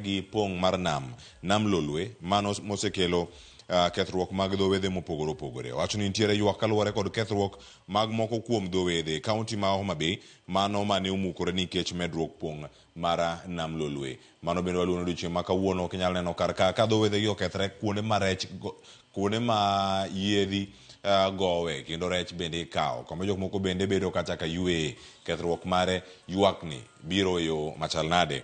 Gi pong' mar nam, Nam Lolwe, mano mosekelo kethruok mag dho wedhe mopogore opogore. Owacho ni nitiere ywak kaluwore kod kethruok mag moko kuom dho wedhe e kaunti ma Homa Bay, mano mane omukore nikech medruok pong' mar Nam Lolwe. Mano bende waluwo ni odiochieng' ma kawuono ok inyal neno kar ka ka dho wedhe gi okethre kuonde ma rech kuonde ma yiedhi gowe kendo rech bende ikawo. Kama jok moko bende bedo kata ka yweye. Kethruok mare ywakni biro e yo machal nade?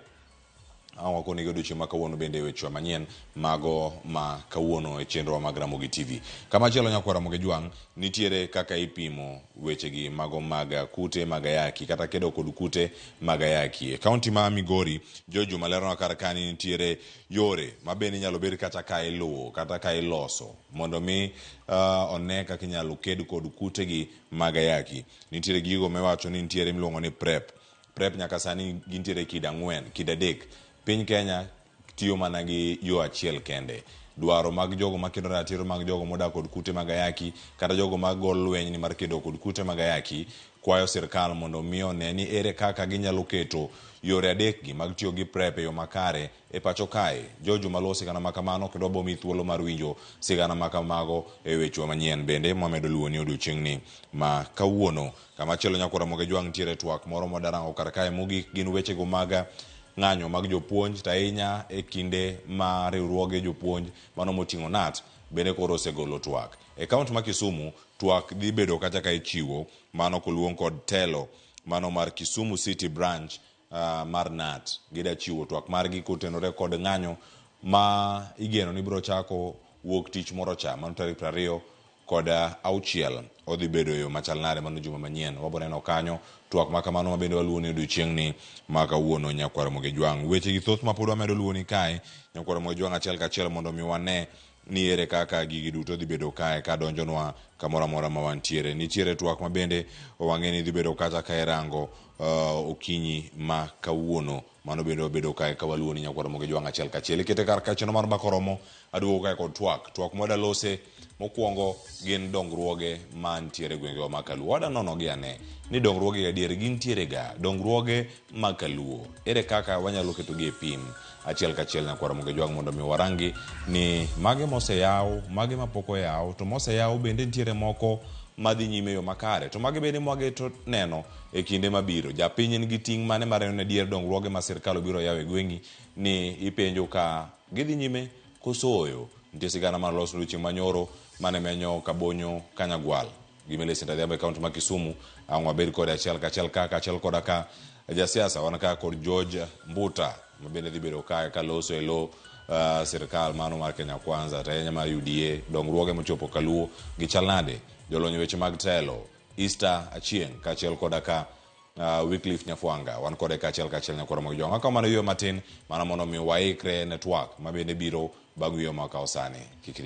Ang' wakoni gi odiochieng' ma kawuono bende wechewa manyien mago ma kawuono e chenrowa mag Ramogi TV. Kamachielo nyakwar Ramogi Jwang' nitiere kaka ipimo wechegi mago mag kute mag ayaki kata kedo kod kute mag ayaki. E kaunti ma Migori, George Juma leronwa kar ka ni nitiere yore ma bende inyalo bed kata ka iluwo kata ka iloso mondo mi one kaka inyalo ked kod kutegi mag ayaki. Nitiere gigo miwacho ni nitiere miluongo ni PrEP. PrEP nyaka sani gintiere e kido ang'wen, kido adek. Piny Kenya tiyo mana gi yo achiel kende. Dwaro mag jogo makedo ratiro mag jogo modak kod kute mag ayaki kata jogo mago lweny ni mar kedo kod kute mag ayaki kwayo sirkal mondo mi one ni ere kaka ginyalo keto yore adek gi mag tiyo gi PrEP e yo makare e pacho kae. George Juma luwo sigana ma kamano kendo wabo miyi thuolo mar winjo sigana ma kamago e wechewa manyien bende mwamedo luwoni odiochieng'ni ma kawuono. Kama chielo nyakwar Ramogi Jwang' nitiere twak moro mwadarango kar kae mogik gin wechego mag ng'anyo mag jopuonj to ahinya e kinde ma riwruoge jopuonj mano moting'o KNUT bende koro osegolo twak. E kaunti ma Kisumu twak dhi bedo kacha ka ichiwo mano koluong kod telo mano mar Kisumu City Branch mar KNUT. Gida chiwo twak margi kotenore kod ng'anyo ma igeno ni biro chako wuok tich moro cha mano tarik 26 odhi bedo e yo machal nade mano juma manyien wabo neno kanyo twak ma kamano ma bende waluwo ni odiochieng'ni ma kawuono nyakwar Ramogi Jwang'. Weche gi thoth ma pod wamedo luwo ni kae nyakwar Ramogi Jwang' achiel kachiel mondo mi wane ni ere kaka gigi duto dhi bedo kae ka donjonwa kamoro amora ma wantiere. Nitiere twak ma bende wang'e ni dhi bedo kacha ka irango okinyi ma kawuono. Mano bende wabedo kae ka waluwo ni nyakwar Ramogi Jwang' achiel kachiel. Ikete kar ka chenro mar mbaka oromo aduogo kae kod twak. Twak mwada lose mokwongo gin dongruoge mantiere e gwengewa ma Kaluo. Wada nono gi ane ni dongruoge adier gintiere ga. Dongruoge ma Kaluo. Ere kaka wanyalo ketogi e pim achiel kachiel nyakwar Ramogi Jwang' mondo mi warangi ni mage moseyaw, mage mapok oyaw, to moseyaw bende nitiere moko madhi nyime e yo makare. To mage bende mwageto neno e kinde mabiro. Japiny en gi ting' mane mar neno ni adier dongruoge ma sirkal obiro yawo e gweng'i ni ipenjo ka gidhi nyime koso ooyo. Nitie sigana mar los odiochieng' manyoro mane menyo Kabonyo Kanyagwal gi Millicent Adhiambo e kaunti ma Kisumu. Ang' wabed kode achiel kachiel ka kaachiel koda ka jasiasa wan ka kod George Mbuta ma bende dhi bedo kae ka loso e lo sirkal mano mar Kenya Kwanza to ahinya mar UDA dongruoge mochopo Kaluo gi chal nade jolony weche mag telo Easter Achieng' kaachiel koda ka Wycliffe Nyafwanga wan kode kaachiel kachiel nyakwar Ramogi Jwang'. Wakawo mana yueyo matin mana mondo mi waikre ne twak ma bende biro bang' yueyo ma wakawo sani. Kik idhi.